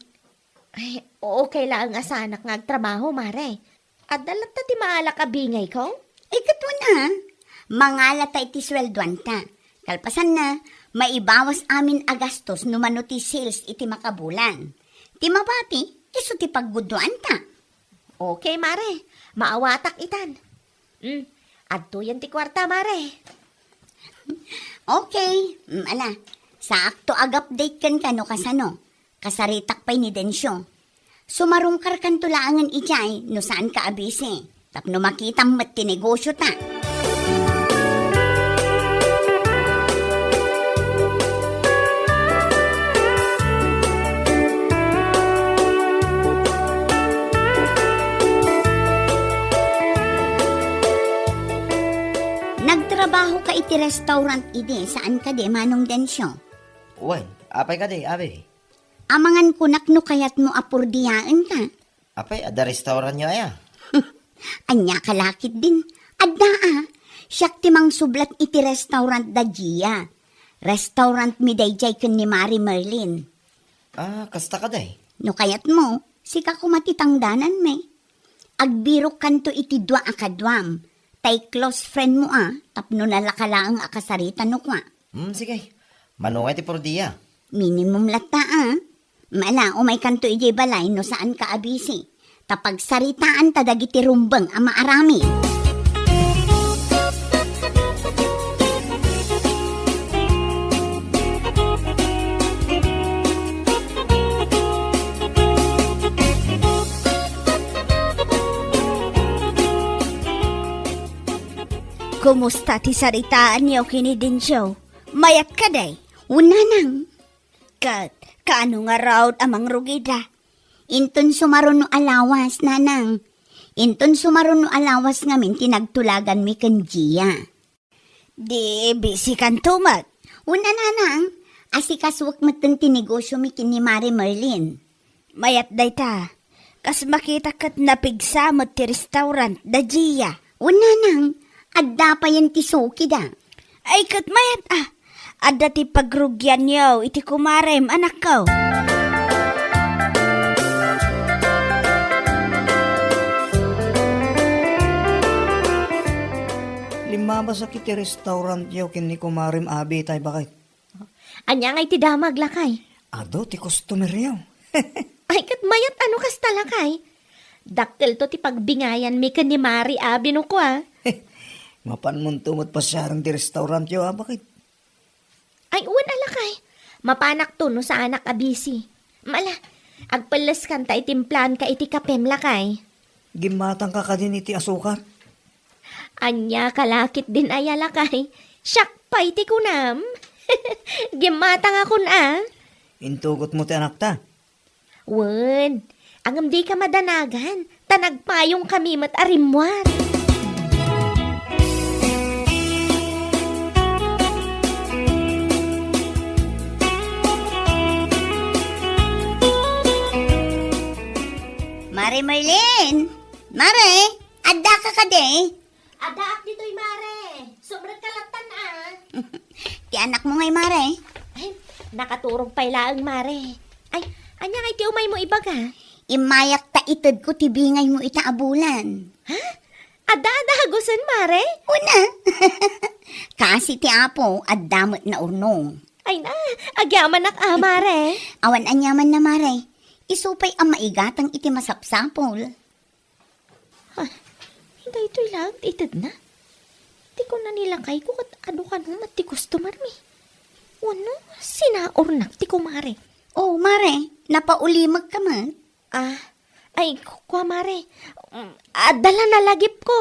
Ay, okay laeng a saanak nga agtrabaho, Mare. Adda latta ti maalak a bingayko? Ay, ket wen a. Mangalata iti sueldoanta. Kalpasanna, maibawas amin a gastos no mano ti sales iti makabulan. Ti mabati, isu ti pagguduanta. Okay, Mare. Maawatak itan. Hmm, adtoyen ti kuarta, Mare. Okay. Mm, ala, saakto ag-update kenka no kasano. Kasaritak pay ni Dencio. Sumarungkarkanto laengen idiay no saanka a busy. Tapno makitam met ti negosiota. Nagtrabahoka iti restaurant idi, saan kadi, Manong Dencio? Wen, apay kadi, abi? Amangan kunak no kayatmo a purdiaenka. Apay, adda restaurantyo aya? Ania ka la ketdin? Adda a. Siak ti mangsublat iti restaurant da Gia. Restaurantmi daydiay ken ni Mare Merlin. Ah, kasta kadi? No kayatmo, sika koma ti tangdananmi. Agbirokkanto iti dua a kaduam. Tay close friendmo a, tapno nalaka laeng a kasarita no kua. Hmm, sige. Mano nga iti purdia? Minimum latta a. Mala, umaykanto idiay balay no saanka a busy. Ta pagsaritaanta dagiti rumbeng a maaramid. Kumusta ti saritaanyo ken ni Dencio? Mayat kadi? Wen, nanang. Ket, kaano ngarud a mangrugida? Inton sumaruno a lawas, nanang. Inton sumaruno a lawas ngamin ti nagtulaganmi ken Gia. Di bisikanto met? Wen a, nanang, asikasuek metten ti negosiomi ken ni Mare Merlin. Mayat dayta. Kas makitak ket napigsa met ti restaurant da Gia. Wen, nanang, adda payen ti sukida. Ay, ket mayat a. Adda ti pagrugianyo iti kumarem, anakko. Limmabasak iti restaurantyo ken ni kumarem abi tay baket. Ania ngay ti damag, lakay? Adu ti customeryo. Ay, ket mayat a no kasta, lakay. Dakkelto ti pagbingayanmi ken ni Mare abi no kua. Mapanmonto met pasiaren ti restaurantyo a baket. Ay, wen a, lakay. Mapanakto no saanak a busy. Mala, Agpelleskan ta itimplaanka iti kapem, lakay. Gimmatangka kadin iti asukar? Ania ka la ketdin aya, lakay? Siak pay ti kunam. Gimmatangakon a. Intugotmo ti anakta? Wen, ngem dika madanagan, ta nagpayongkami met a rimmuar. Mare Merlin! Mare! Addaka kadi? Addaak ditoy, mare. Sumrekka lattan a. Ti anakmo ngay, mare? Ay, nakaturog pay laeng, mare. Ay, ania ngay ti umaymo ibaga? Immayak ta itedko ti bingaymo ita a bulan. Ha? Adda a dagusen, mare? Una. Kaasi ti Apo, adda met naurnong. Ay na, agyamanak a, mare. Awan aniamanna, mare. Isu pay a maigatang iti masapsapul. Ah, daytoy laeng ti itedna. Ti kuna ni lakayko ket adu kano met ti customer mi. Wenno, sinaurnak ti kumare. Oh, mare, napaulimekka met? Ah, ay, ku-, kua, mare. Mm, adda la nalagipko.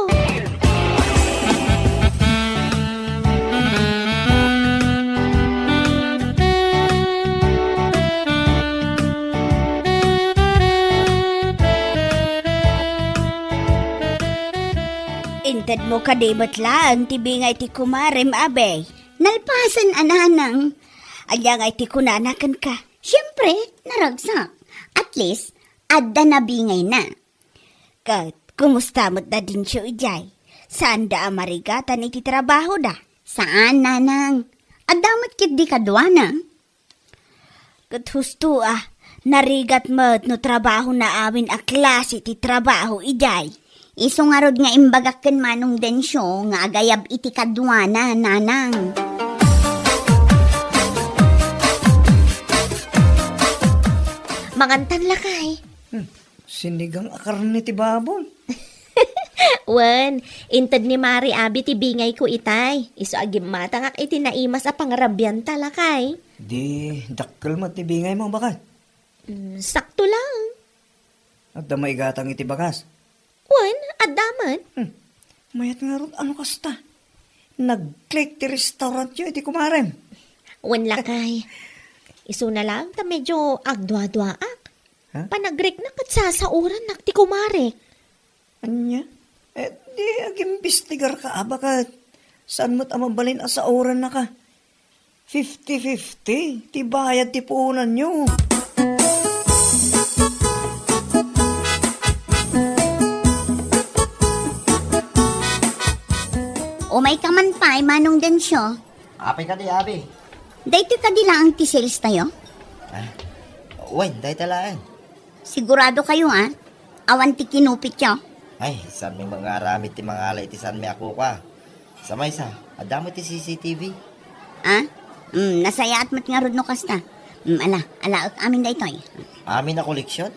Intedmo kadi met laeng ti bingay ti kumarem, abi? Nalpasen a, nanang. Ania ngay ti kunana kenka? Siempre, naragsak. At least, adda nabingayna. Ket, kumusta met da Dencio idiay? Saanda a marigatan iti trabahoda? Saan, nanang. Adda met ketdi kaduana. Ket husto a, narigat met no trabahona amin a klase ti trabaho idiay. Isu ngarud nga imbagak ken Manong Dencio nga agayab iti kaduana, nanang. Mangantan, lakay. Hmm. Sinigang a karne ti baboy. Wen, inted ni Mari abi ti bingayko itay. Isu a gimmatangak iti naimas a pangarabianta, lakay. Di dakkel met ti bingaymo, baket? Mm, sakto lang. Adda maigatang iti bagas? Wen, adda met. Hmm. Mayat ngarud, ano kasta? Nag-click ti restaurantyo iti kumarem. Wen, lakay. Isuna lang ta medyo agduaduaak. Ha? Panagriknak ket sasaorannak ti kumarek. Ania? Eh, di agimbestigarka a baket. Saan met a mabalin a saorannaka? Fifty fifty ti bayad ti puonanyo. Umayka man pay, Manong Dencio. Apay kadi, abi? Daytoy kadi laeng ti sales tayo? Ah, wen, dayta laeng. Sigurado kayo, ah? Awan ti kinupityo? Ay, saan mi mangaramid ti mangala iti saan mi a kukua? Sa maysa, adda met ti C C T V. Ah? Mm, nasayaat met ngarud no kasta. Mm, ala, alaek amin daytoy. Amin a koleksyon?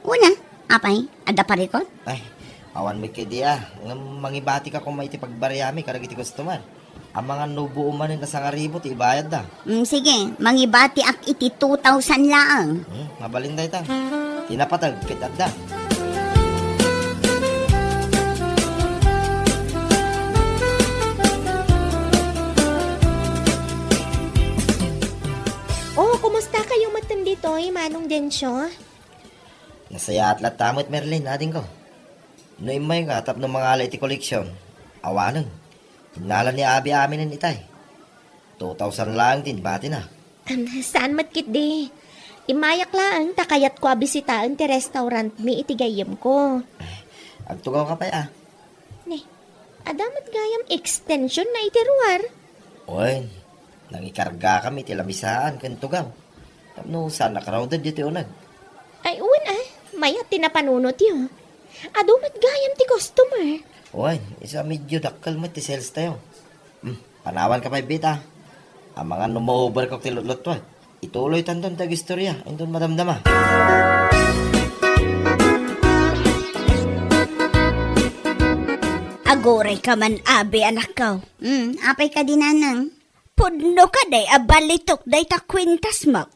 Una, apay, adda parikot? Ay, awan met kadi a. Ngem mangibatika koma iti pagbariami kadagiti customer. Amangan no buo manen a sangaribu ti ibayadda. Mm, sige, mangibatiak iti two thousand laeng. Hmm, mabalin dayta. Ti napateg ket adda. Oh, kumusta kayo metten ditoy, Manong Dencio? Nasayaat latta met, Merlin, adingko. No immayka tapno mangala iti koleksyon, awanen. Innala ni abi aminen itay. Two thousand laeng ti inbatina. Am, saan met ketdi? Immayak laeng ta kayatko a bisitaen ti restaurant mi iti gayyemko. Agtugawka pay a. Ni, adda met gayam extension na iti ruar. Wen, nangikargakami iti lamisaan ken tugaw. Tapno saan a crowded ditoy uneg. Ay, wen a, mayat ti napanunotyo. Adu met gayam ti customer. Wen, isu a medyo dakkel met ti sales tayo. Hmm, panawanka pay, Bita. Amangan no ma-overcook ti lutlutuek. Ituloytanton ti agistorya inton madamdama. Agurayka man, abi, anakko. Hmm, apay kadi, nanang? Pudno kadi a balitok dayta kuentasmo?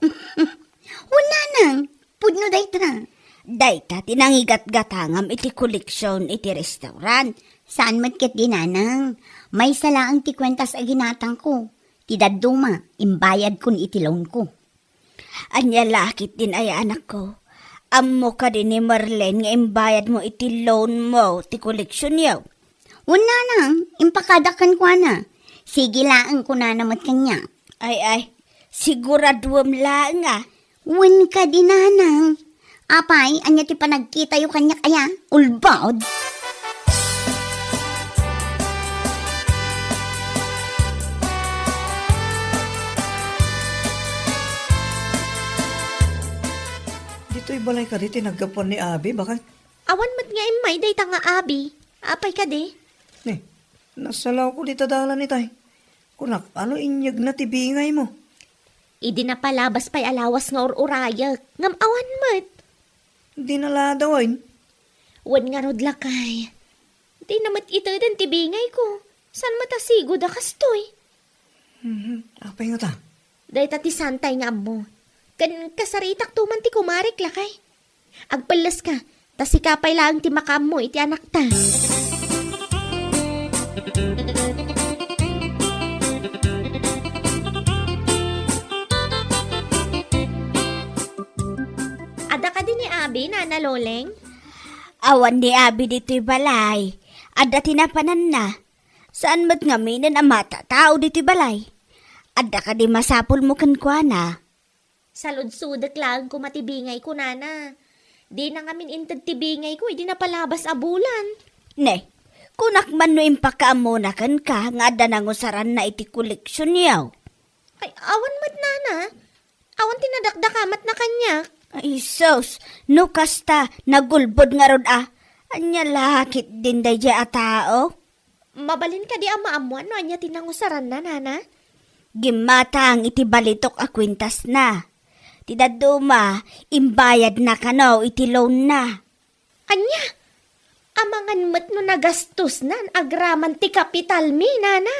Wen, nanang. Pudno dayta. Dayta ti nangigatgatangam iti koleksion iti restaurant. Saan met ketdi, nanang. Maysa laeng ti kuentas a ginatangko. Ti dadduma, imbayadkon iti loanko. Ania la ketdin aya, anakko? Ammo kadi ni Marlene nga imbayadmo iti loanmo ti koleksionyo? Wen, nanang, impakadak kenkuana. Sige laeng, kunana met kaniak. Ay, ay, siguraduem laeng a. Wen kadi, nanang. Apay, ania ti panagkitayo kaniak aya? Ulbod? Ditoy balay kadi ti naggapuan ni Abi, baket? Awan met nga immay dayta nga Abi. Apay kadi? Ni, nasalawko dita dalan itay. Kunak, ano inyegna ti bingaymo? Idi napalabas pay a lawas nga ur-urayek, ngem awan met. Di naladawen? Wen ngarud, lakay. Dina met iteden ti bingayko. Saan met a sigud a kastoy? Mhm. Apay ngata? Dayta ti saantay nga ammo. Ken kasaritakto man ti kumarek, lakay. Agpelleska, ta sika pay laeng ti makaammo iti anakta. Adda kadi ni Abi, Nana Loleng? Awan ni Abi ditoy balay. Adda ti napananna. Saan met ngaminen a matatao ditoy balay. Adda kadi masapulmo kenkuana? Saludsodek laeng koma ti bingayko, nana. Dina ngamin inted ti bingayko idi napalabas a bulan. Ne, kunak man no impakaammona kenka nga adda nangusaranna iti koleksionyo. Ay, awan met, nana. Awan ti nadakdakamatna kaniak. Ay, sus, no kasta, nagulbod ngarud a. Ania la ketdin daydiay a tao? Mabalin kadi a maammoan no ania ti nangusaranna, nana? Gimmatang iti balitok a kuentasna. Ti dadduma, imbayadna kano iti loanna. Ania? Amangan met no nagastosnan agraman ti kapitalmi, nana.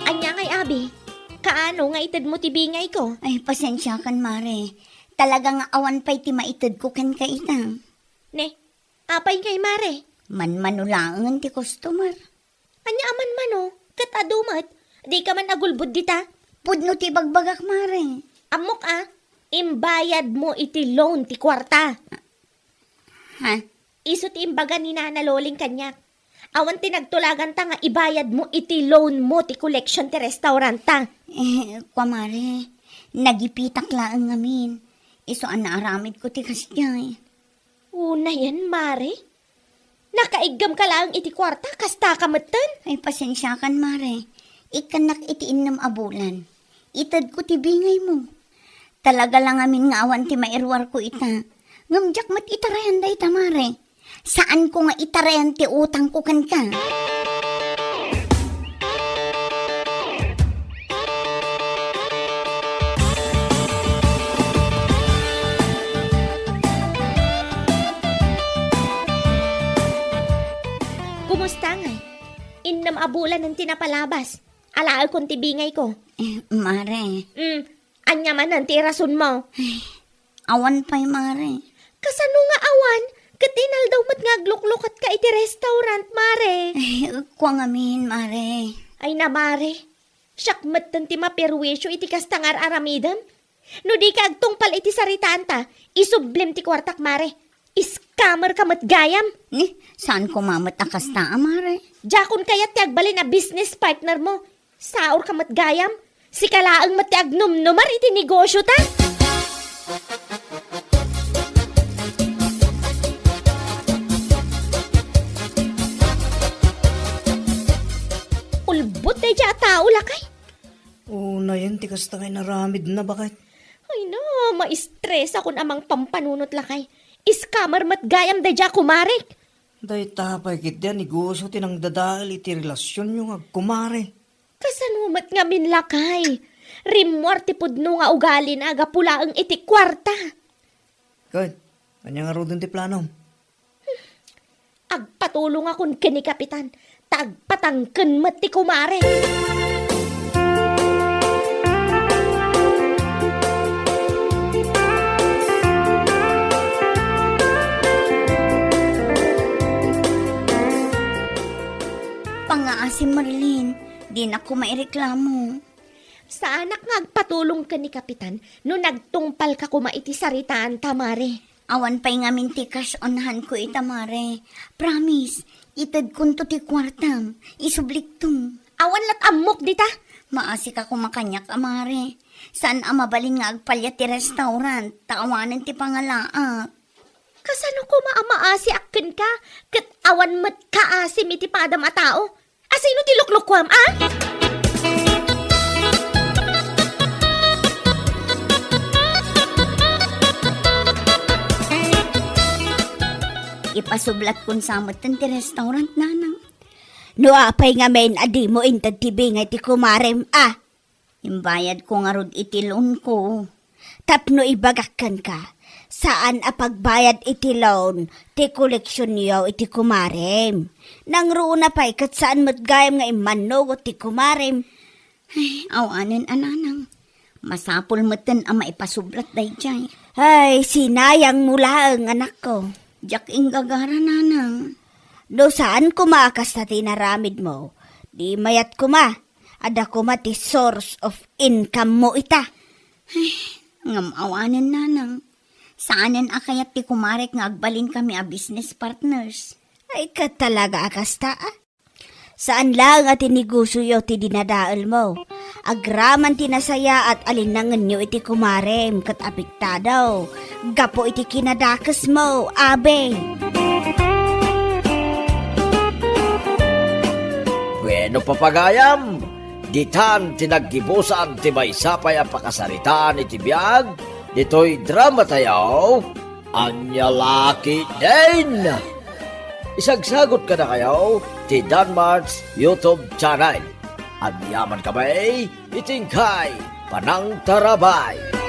Ania ngay, abi? Kaano nga itedmo ti bingayko? Ay, pasensiakan, mare. Talaga nga awan pay ti maitedko kenka ita. Ne, apay ngay, mare? Manmano laengen ti customer. Ania a manmano? Ket adu met, dika man agulbod dita? Pudno ti ibagbagak, mare. Ammok a, imbayadmo iti loan ti kuarta. Ha? Isu ti imbaga ni Nana Loling kaniak. Awan ti nagtulaganta nga ibayadmo iti loanmo ti collection ti restauranta. Eh, kua, mare, nagipitak laeng ngamin. Isu a naaramidko ti kasdiay. Unayen, mare? Nakaiggamka laeng iti kuarta, kastaka metten? Ay, pasensiakan, mare. Ikkannak iti innem a bulan. Itedko ti bingaymo. Talaga la ngamin nga awan ti mairuarko ita. Ngem diak met itarayan dayta, mare. Saanko nga itarayan ti utangko kenka. Kumusta ngay? Innem a bulanen ti napalabas. Alaekon ti bingayko. Eh, mare. Mm, ania manen ti irasonmo? Ay, awan pay, mare. Kasano nga awan? Ket inaldaw met nga agluklukatka iti restaurant, mare. Ay, kua ngamin, mare. Ay na, mare. Siak metten ti maperwisyo iti kasta nga ar-aramidem. No dika agtungpal iti saritaanta, isublim ti kuartak, mare. Scammer ka met gayam. Ni, saan koma met a kasta a, mare? Diakon kayat ti agbalin a business partner mo. Saor ka met gayam. Sika laeng met ti agnumnumar iti negosyo ta. Ulbod daydiay a tao, lakay. Unayen ti kasta nga inaramidna, baket. Ay na, maistresakon a mangpampanunot, lakay. Scammer met gayam daydiay a kumarek. Dayta pay ketdi a negosyo ti nangdadael iti relasionyo nga agkumare. Kasano met ngamin, lakay? Rimmuar ti pudno nga ugalina gapu laeng iti kuarta. Ket, ania ngaruden ti planom? Hmm, Agpatulongakon ken ni Kapitan, ta agpatangken met ti kumare. Pangngaasim, Marlene, dinak koma ireklamo. Saanak nga agpatulong ken ni Kapitan no nagtungpalka koma iti saritaanta, Mare. Awan pay ngamin ti cash on hand ko ita, Mare. Promise, itedkonto ti kuartam. Isublikto. Awan lat ammok dita. Maasika koma kaniak a, Mare. Saan a mabalin nga agpaliat ti restaurant, ta awanen ti pangalaak. Kasano koma a maasiak kenka, ket awan met kaasim iti padam a tao? Asino ti luklukuam, a? Ipasublatkon sa metten ti restaurant, Nanang. No apay ngamin a dimo inted ti bingay ti kumarem, a? Imbayadko ngarud iti loanko. Tapno ibagak kenka, saan a pagbayad iti loan ti koleksionyo iti kumarem. Nangruna pay ket saan met gayam nga immannugot ti kumarem. Ay, awanen a, Nanang. Masapul metten a maipasublat daydiay. Ay, sinayangmo laeng, anakko. Diak inggagara, Nanang. No saan koma a kasta ti inaramidmo, di mayat koma. Adda koma ti source of income mo ita. Ay, ngem awanen, Nanang. Saanen a kayat ti kumarek nga agbalinkami a business partners. Ay, ket talaga a kasta, a? Saan laeng a ti negosioyo ti dinadaelmo. Agraman ti nasayaat a linnangenyo iti kumarem ket apektado gapu iti kinadakesmo, abi. Bueno, papagayam, ditan ti naggibusan ti maysa pay a pakasaritaan iti biag ditoy dramatayo, Ania La Ketdin. Isagsagut kadakayo ti Danmart's YouTube channel. Agyamankami iti inkay panangtarabay.